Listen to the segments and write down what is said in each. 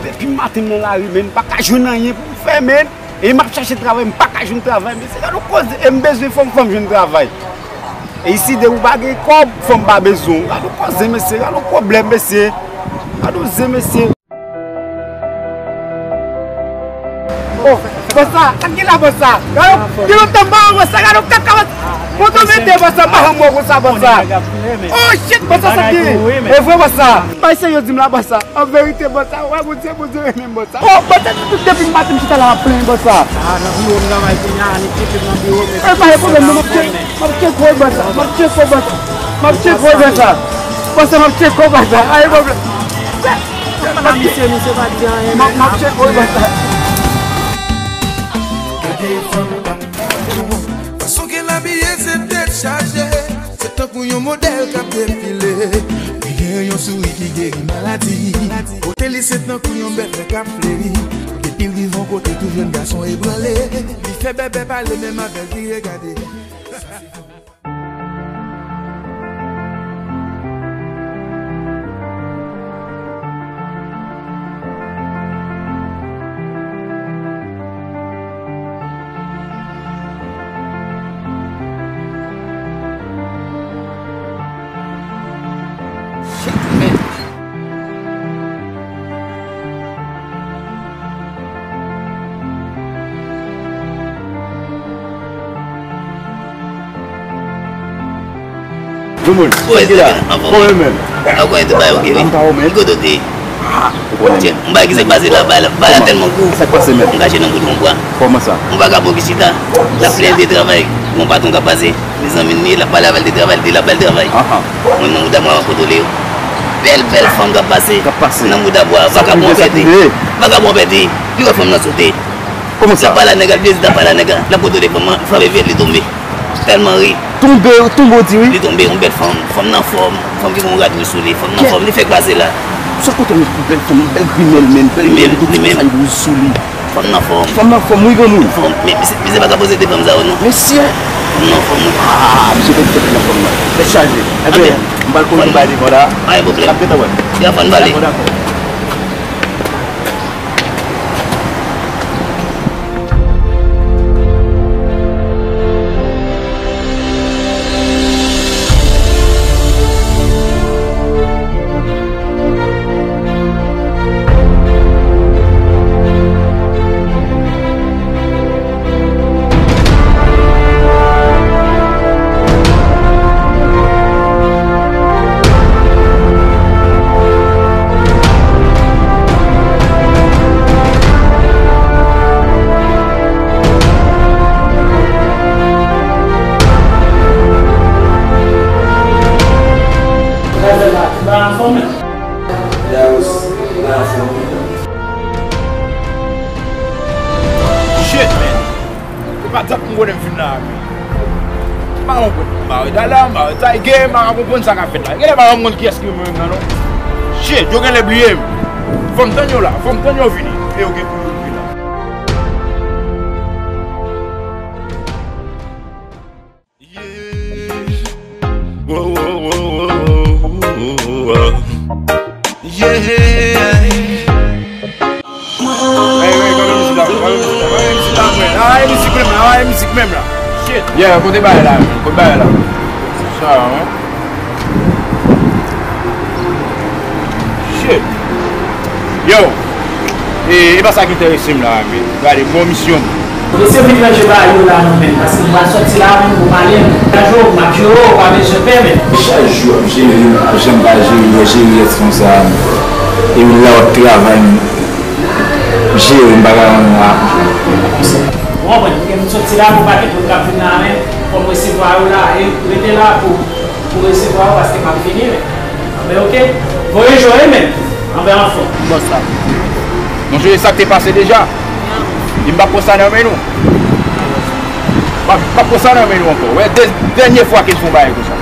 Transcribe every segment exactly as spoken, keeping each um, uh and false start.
Depi maten m nan lari, men m pa ka jwenn anyen pou m fè, men. E m ap chache travay, m pa ka jwenn travay, mesye, gade yon koze. E m bezwen fanm, fanm jwenn travay. E isi de ou pa gen kòb, fanm pa bezwen w. Gade yon koze, mesye, gade yon pwoblèm, mesye. Gade yon zen, mesye. Oh, bòs la, sa k gen la, bòs la? Gade, gen lontan m pa wè bòs la, gade yon kaka, bòs la. Mwen tou mete, bòs la, m pa janm wè bòs la, bòs la. Oh, shit, bòs la, sa k gen? E vre, bòs la. Bay serye, di m la, bòs la. An verite, bòs la, wè, Bondye, Bondye renmen m, bòs la. Oh, bòs la, tout depi maten, m chita la, ap plenyen, bòs la. Ah, nan biwo, m travay kounye a, annik kite m nan biwo, men. E, pa gen pwoblèm, non, m ap tcheke, m ap tcheke, bòs la, m ap tcheke, bòs la. M ap tcheke, bòs la. Bòs la, m ap tcheke, bòs la. Pa gen pwoblèm. Misye, misye pa di anyen, men. M ap tcheke, bòs la. Gade fanm pa fason ke l abiye se tèt chaje. Se tankou yon modèl k ap defile. Li gen yon souri ki geri maladi. Bote li se tankou yon bèt vè k ap fleri. Depi l rive yon kote, tout jèn gason ebranle. Li fè bèbè pale, menm avè l vire gade. Granmoun, sa ki la? Kòman menm? Ankò yon tout bagay, ok, wi. Ki kote w te ye? Ah, ou konnen. M pa ki sa k pase la, bagay la, bagay la tèlman gwo. Sa k pase menm? M kache nan bout yon bwa. Kòman sa? Yon vagabon ki chita, l ap plenyen de travay. Yon patwon k ap pase. Mezanmi, li, l ap pale avè l de travay, li di l ap ba l travay. Mwen, nan mouda bwa, m ap kontwole yo. Bèl, bèl fanm k ap pase. K ap pase. Nan mouda bwa, vagabon pèdi. Vagabon pèdi. Li wè fanm nan sote. Kòman sa? L ap pale a nèg la, li di l ap pale a nèg la. L ap kontwole fanm nan, frape vyèl, li tonbe. Tèlman ri. Tonbe, tonbe, w di wi. Li tonbe, yon bèl fanm, fanm nan fòm, fanm ki gen yon rad wouj sou li, fanm nan fòm, li fèk pase la. Sot kote yon bèl fanm, yon bèl grimèl menm, bèl grimèl, li menm, li menm. Sa wouj sou li. Fanm nan fòm. Fanm nan fòm, wi, granmoun. Fòm, men, misye, misye pa ka poze de fanm sa yo, non. Mesye! Fanm nan fòm, wi. Ah, misye konn tèt nan fòm nan. Tèt chaje. Enben, m pral konn bagay li konn la. Pa gen pwoblèm. N ap gentan wè. Ya, fò n pale. Dakò, dakò. Shit, man. Se pa dat m konnen m fin la a, men. M pa konprann. M pa wè Dala, m pa wè Tiger, m pa ka konprann sa k ap fèt la. Genlè m pa konn kiyès ki mwen menm nan, non. Shit, yo genlè bliye m. Fò m tann yo la, fò m tann yo vini. E yo gen pou yo rive la. Yeah. Wo, wo, wo, wo, wo, wo, wo. Yeah. Ey, ey, gade mizik la, gade mizik la, gade mizik la, mwen. Gade mizik menm la, gade mizik menm la. Shit. Yeah, kote bagay la, men? Kote bagay la? Sa, wi. Shit. Yo. E, e pa sa ki enterese m la, men. Gade, bon misyon. Mesye vin ranje bagay yo la non, men, paske m pral sòti la, men, pou pale, men. Chak jou, m ap jwe, w pa bezwen pè, men. Chak jou ap jere m, ap janm pa jere, lè jere yès konsa, men. E la w ap travay, men. Jere m, pa ka rann la. Ou konprann, m sòti la, pou pakèt moun k ap vin la, men. Fò m resevwa yo la, e rete la pou, pou resevwa yo, paske m ap vini, men. Anben, oke. Voye jwe, men. Anben, anfòm. Bòs la. Monchè, sa k te pase deja. Epi m p ap pran sa nan men nou. M p ap, m p ap pran sa nan men nou ankò. Wè, dè-, dènye fwa ke n fè yon bagay konsa.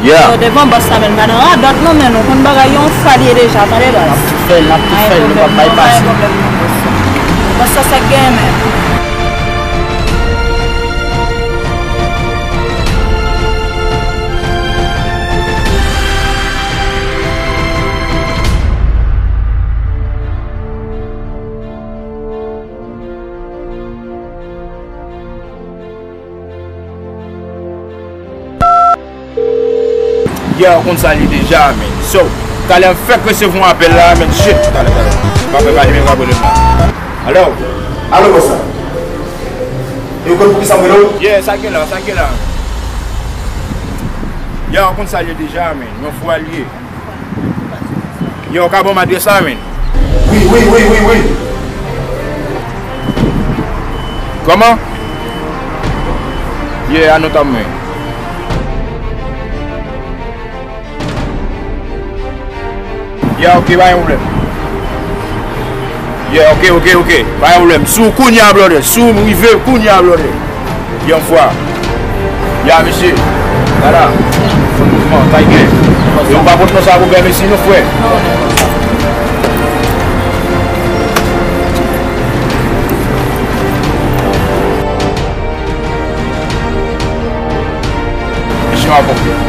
Yeah. Yo, devan bòs la, men, pa nan radòt, non, men nou konn bagay yo yon fwa l ye deja, tande, baz. N ap tou fè l, n ap tou fè l, nou p ap bay pase. Pa gen pwoblèm, non, bòs. Bòs la, sa k genyen, men? Yeah, ou konn sa l ye deja, men. So, talè m fèk resevwa yon apèl la, men. Shit, talè, talè. M pa fè pa jime m ka pwoblèm la. Alo? Alo, bòs la. Yo konn poukisa m rele w? Yeah, sa gen la, sa gen la. Yeah, ou konn sa l ye deja, men. Yon fwa l ye. Yo, ou ka ban m adrès la, men? Wi, wi, wi, wi, wi. Kòman? Yeah, anota mwen. Yeah, ok, pa gen pwoblèm. Yeah, ok, ok, ok. Pa gen pwoblèm. Sou kounye a, brother. Sou rive kounye a, brother. Yon fwa. Ya, mesye. Gada. Fò mouvman, Tiger. E ou pa pot non sa pou bè mesye, non, frè. Mesye, w a bon.